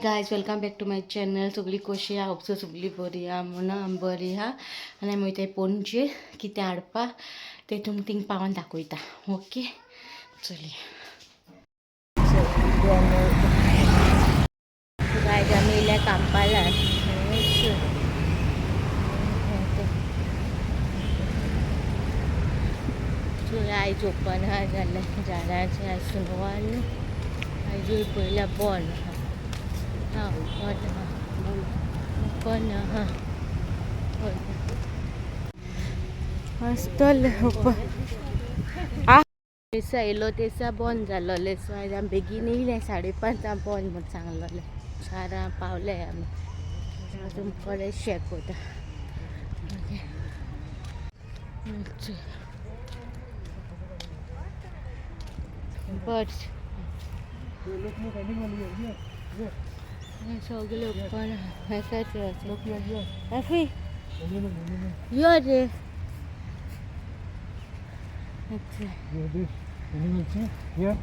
Guys, welcome back to my channel. सगळी कशी आहा? होप सो सगळी बरी आहा म्हणून आमी बरी आहा. आनी आमी वयताय पणजे कितें हाडपा तें तुमकां थिंग पावन दाखयता. ओके, चलया. गायज, आमी येयल्या कांपालार. आयज ओपन आहा जाल्यार झाडांचें आयज स्नो आहा न्हू. आयजूय पयल्या बंद आहा. हा, ओपन आहा, ओपन आहा. आसतलें ओपन. तेसा येयलो तेसा बंद जालोलें. सो आयज आमी बेगीन येयले, 5:30 बंद म्हूण सांगलोलें. 4 पावले आमी. तुमकां कडेन शेक वता. Okay. Birds. Look, look, animal here, here, here. सगळे ओपन आसाच. Look here, here. Afi. Animal, animal. यो रे. अच्छा. Here, this animal, see? Here.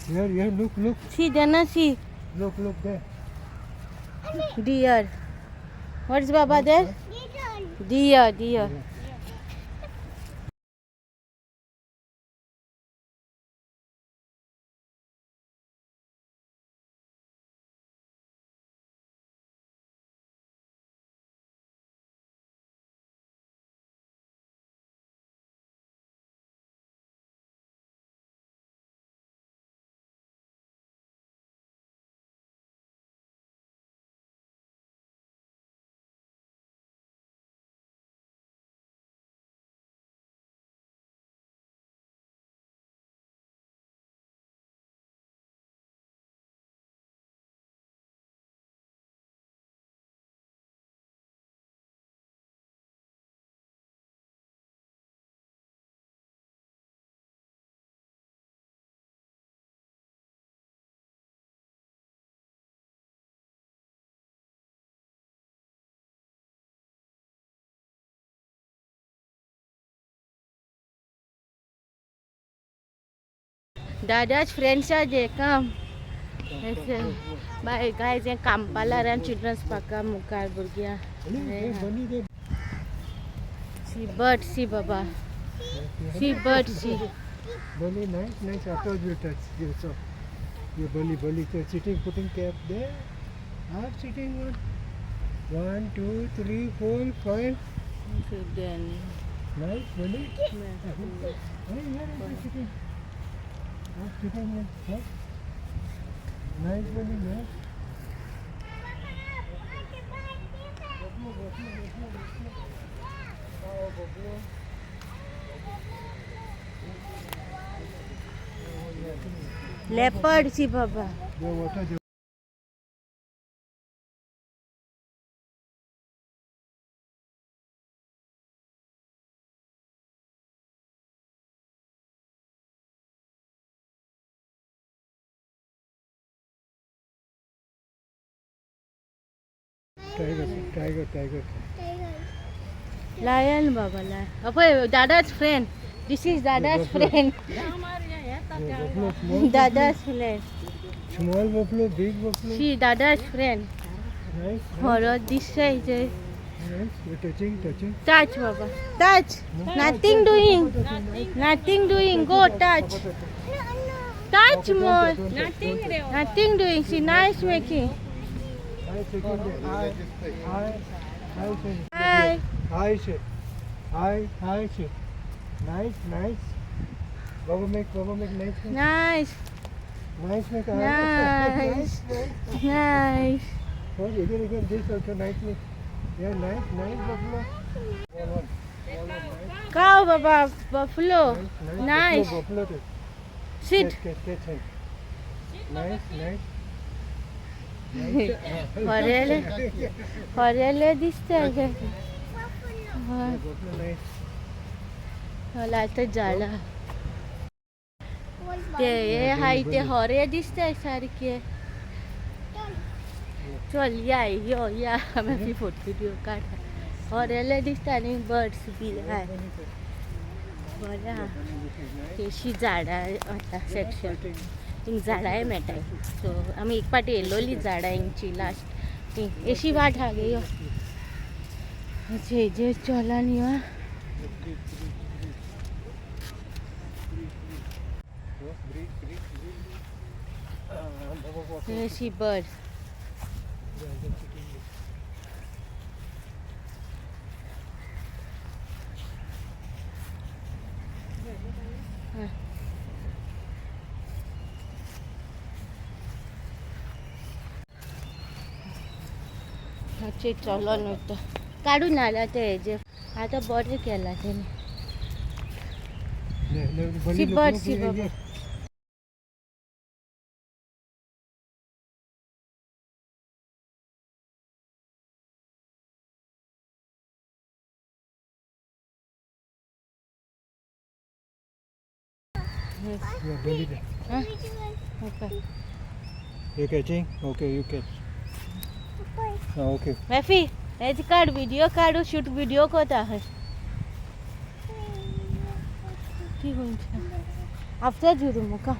Here, here, look, look. See, Jana, see. Look, look there. Deer. What is Baba there? Deer, deer. Dada's friends are there, come. Bye guys, हें कांपालार आनी children's पार्का मुखार भुरग्यां. Bunny there. See bird, see Baba. See bird, see. Bunny, nice, nice. Afterwards you touch. You saw. You bunny, bunny. So sitting, putting cap there. Half sitting one. 1, 2, 3, 4, 5. Nice, bunny. Hey, here is the sitting. Half sitting one. Huh? Nice, bunny, nice. Buffalo, buffalo, buffalo, buffalo. Oh, buffalo. Leopard, see Baba. The water, the tiger, tiger, tiger. Lion, Baba, lion. Apay, Dada's friend. This is Dada's buffalo. Friend. Yeah, buffalo, small, Dada's friend. Small buffalo, big buffalo. See, Dada's friend. Nice, nice, Horror this side. Nice. You're touching, touching. Touch, Baba. Touch. Nothing doing. Nothing doing. Go touch. Touch more. Nothing. Nothing doing. See, nice making. Hi, second. Hi, hi, hi, say. Hi. Hi, say. Hi, hi, say. Nice, nice. Baba make nice, make. Nice. Nice, make. Hi. Nice. Nice, nice. Nice. Oh, again, again, this also nice, make. Yeah, nice, nice, buffalo. One, one. One, one, nice. Cow, Baba. Buffalo. Nice, nice. Nice. Buffalo, buffalo. Sit. Catch, catch, catch him. Nice, nice. Nice. हरेले हरेले दिसते. Yeah, buffalo, nice. आतां झाडां ते हे हाय ते हरे दिसता सारके. चल या यो या, आमी फोटो व्हिडिओ काड. हरेले दिसता आनी बर्ड्स बी हाय. बरें आहा. तेशी झाडां आतां सेक्शन. थिंग झाडांय मेळटाय. सो आमी एक पाटी येयलोली झाडां हेंची लास्ट ती अशी वाट हा गे यो हेजेर चलोन यो. अशी बर्ड. मातशें चलोन वयता काडून हाडला ते हेजेर आतां बरें केलां तेणी. See bird, see bird. Yeah, belly there. Okay. You catching? Okay, you catch. Ah, okay. मेफी हेज काड व्हिडिओ काडू शूट व्हिडिओ कोता हय ती खंयची आफ्टर जुरू म्हाका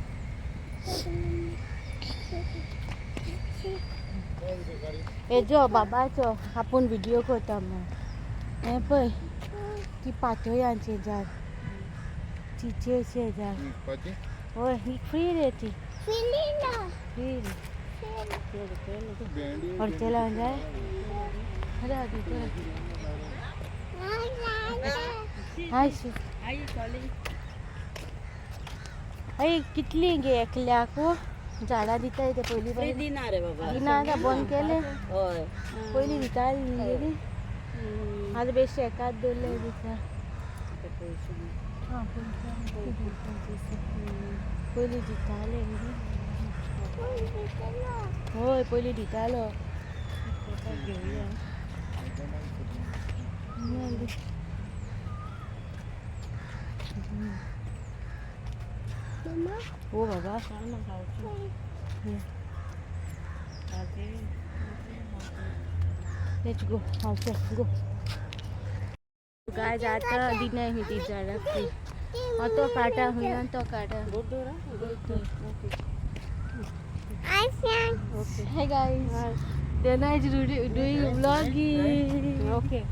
हेजो बाबाचो आपूण व्हिडिओ कोता म्हण. हें पळय ती पातोळ्यांचें झाड चिचेचें झाड. हय ही फ्री रे ती फ्री रे. व्हरतलो जाय. हाय आई कितली गे एकल्याक झाडां दिताय ते पयलीं पयलीं दिना रे बाबा. दिना आतां बंद केलें. हय. पयलीं दिताली न्ही. आतां बेश्टे एकाच दवरले दिता. पयलीं दिताले न्ही. हय पयलीं दितालो. ओ बाबा. Let's go. Okay, go. Guys, आता दिनाय मी ती झाडां फ्री. तो काटा हुया तो काटा. Okay. Hey guys. Dana is doing vlogging. Okay.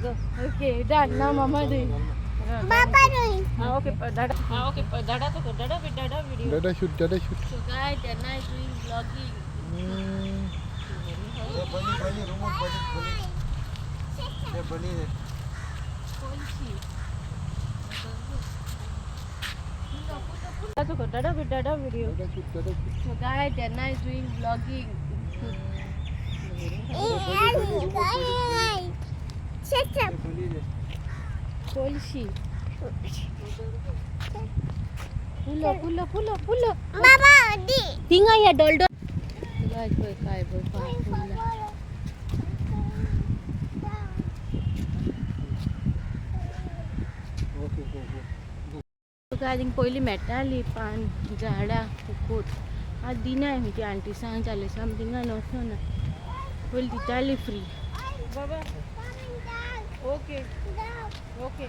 Go. Okay, done. Now mama doing. हा ओके दादा. हा ओके दादा तो दादा दादा video. Dada shoot, dada shoot. So guys, Dana is doing vlogging. Bunny, bunny, remote, bunny, bunny. Yeah, bunny. कोणची? दादा दादा video. Dada shoot, dada shoot. So guys, Dana is doing vlogging. Yeah, bunny there. कोळशी. फुलं फुलं फुलं फुलं थिंगा या डोलडो. काय पळय काय पळय पाय फुलां. Okay, go, go. तुका थिंग पयलीं मेळटाली पान झाडां फुकट. आतां दिनाय ती आंटी सांग जालें सो आमी थिंगा वचना. पयलीं दिताली फ्री. बाबा ओके ओके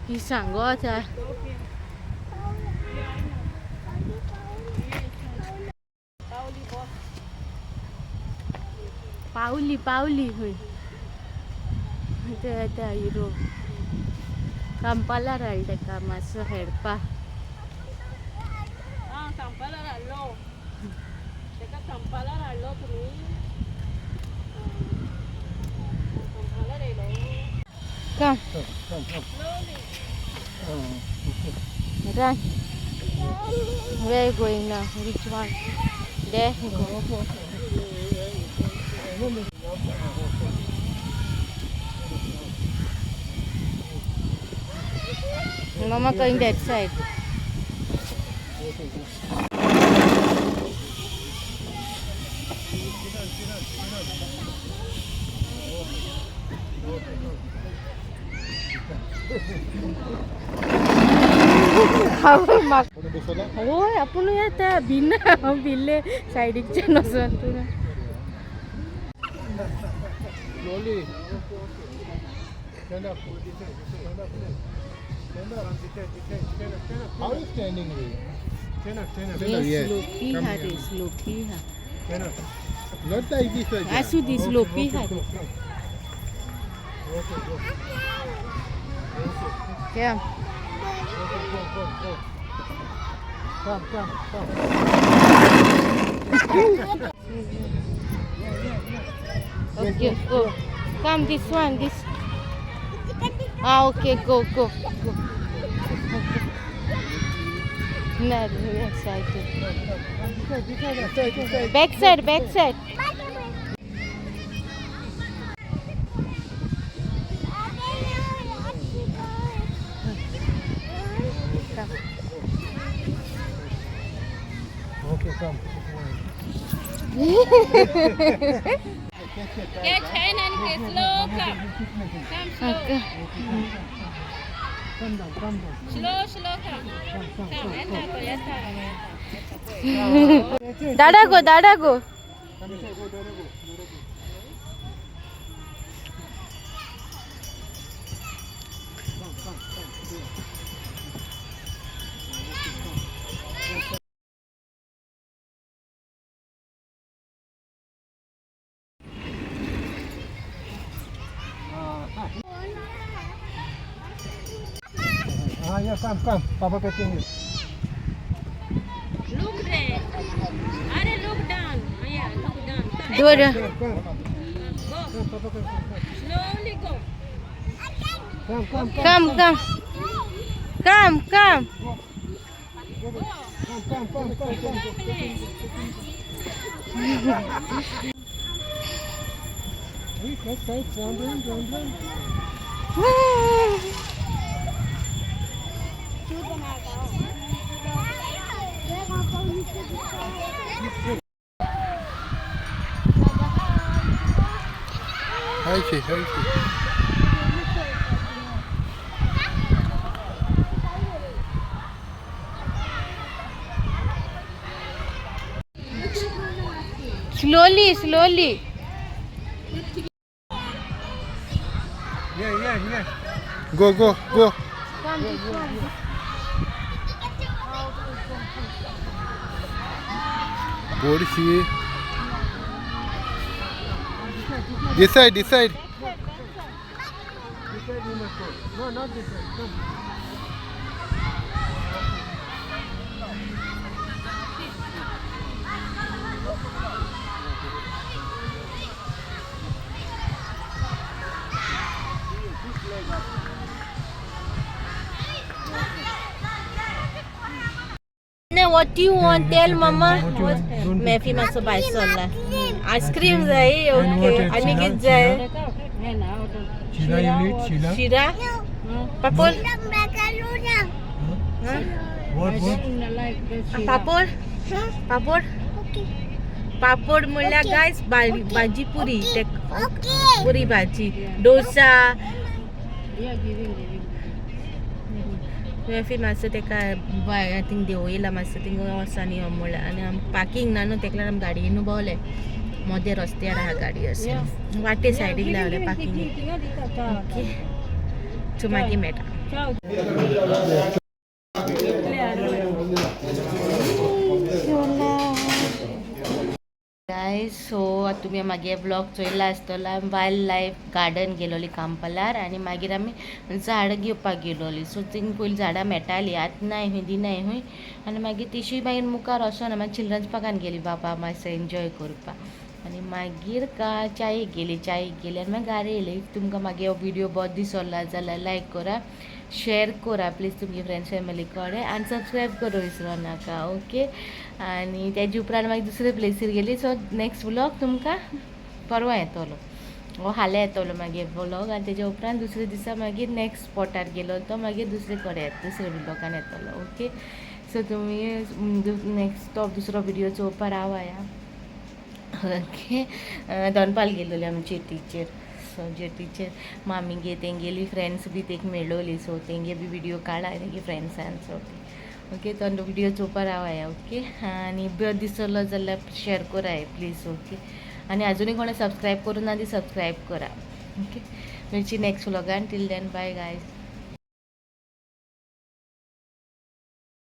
ही सांगो आतां. ओके. पावली बॉस. पावली पावली खंय ते येता हिरो कांपालार हाडटा तेका मातसो खेळपा. हा कांपालार हाडलो तेका कांपालार हाडलो तुमी कांपालार येयलो. Come. Come, come, come. Okay. Run. Where you going now? Which one? There you go. Mama going that side. Okay, go. हांव हय आपूण येता भिना हांव भिल्ले सायडीकच्यान वचोन तुका. Slowly. Stand up. Stand up. Stand up. Stand up. How are you standing here? Stand up, stand up. Stand up, yes. Sloppy Come हा here. रे, sloppy हा. Stand up. Not like this, Raja. आसू दी, sloppy Okay, हा. go, come. Okay, go. केम. Okay, go, go, go. Come, come, come. Okay, go. Come this one, this. Ah, okay, go, go, go. Okay. No, excited. This side, this side, this side. Back side, back side. Okay, come. Catch hand and slow come. Come slow. Come down, come down. Slow, slow come. Come, come, Come, come. येता पळय, येता. दादा गो, दादा गो. Come inside, go, Dora, go. Dora, go. Come, come, come. Go. Okay, come. Ah, yeah, come, come. Papa catching you. Look there. अरे look down. Yeah, look down. Come. Dora. Come, come. Go. Come, Papa, come, come, come. Slowly go. Come, come, come. Come, come. Come, come. Come, come, come, come, come. Hey, catch, catch, round, round, round, round. Hi, she, hi, she. Slowly, slowly. Yeah. Go, go, go. Come this one. Borshi. This side, this side. This side you must go. No, not this side. Come. What you want? Tell mama. What you want? Don't be मेफी मातसो भायर सरला. Ice cream जाय. And okay. what else? आनी Sheila? कितें जाय? Sheila, you need Sheila? शिरा, Papod. Huh? What, what? Papod, Papod, Papod म्हणल्यार guys भाजी पुरी, ते पुरी भाजी, डोसा. मेफी मातसो तेका बाय थिंग देंवयला मातसो, थिंगा वचोन यो म्हणल्यार. आनी आम पार्किंग ना न्हू, तेका लागून आमी गाडयेनू भोंवले. मोदें रस्त्यार आहा गाडी, अशें वाटे सायडीक लावले पार्किंग. ओके, सो मागीर मेळटा. गायज, सो आतां तुमी मागे ब्लॉग चोयला आसतलो. आमी वायल्ड लायफ गार्डन गेलोली कांपालार आनी मागीर आमी झाडां घेवपाक गेलोली. सो थिंग पयलीं झाडां मेळटालीं, आतां नाय खंय, दिनाय खंय. आनी मागीर तिशी मागीर मुखार वचोन मागीर चिल्ड्रन्स पार्कान गेली बाबा मातसो एन्जॉय करपाक. आनी मागीर का चायेक गेली, चायेक गेली आनी मागीर घरा येयली. तुमकां मागीर हो व्हिडियो बरो दिसला जाल्यार लायक करा, शेअर करा प्लीज तुमगे फ्रेंड्स फॅमिली कडेन आनी सबस्क्रायब करूं विसरो नाका. ओके, आनी तेजे उपरांत मागीर दुसरे प्लेसीर गेली. सो नेक्स्ट व्लॉग तुमकां परवां येतलो, हो फाल्यां येतलो मागीर व्लॉग. आनी तेज्या उपरांत दुसरे दिसा मागीर नेक्स्ट स्पॉटार गेलो, तो मागीर दुसरे कडेन दुसरे व्लॉगान येतलो. ओके, सो तुमी नेक्स्ट तो दुसरो व्हिडिओ चोवपा रावाया. ओके, दोनपाल गेलोली आमी जेटीचेर. सो जेटीचेर मामीगे तेंगेली फ्रेंड्स बी तेक मेळोली. सो तेंगे बी व्हिडिओ काडला तेंगे फ्रेंड्सान. सो ओके, तो व्हिडिओ चोवपा रावाया. ओके, आनी बरो दिसलो जाल्यार शेअर कराय प्लीज. ओके, आनी अजुनूय कोणें सबस्क्रायब करूं ना ती सबस्क्रायब करा. ओके, मेळची next व्लॉगान. Till then, bye guys.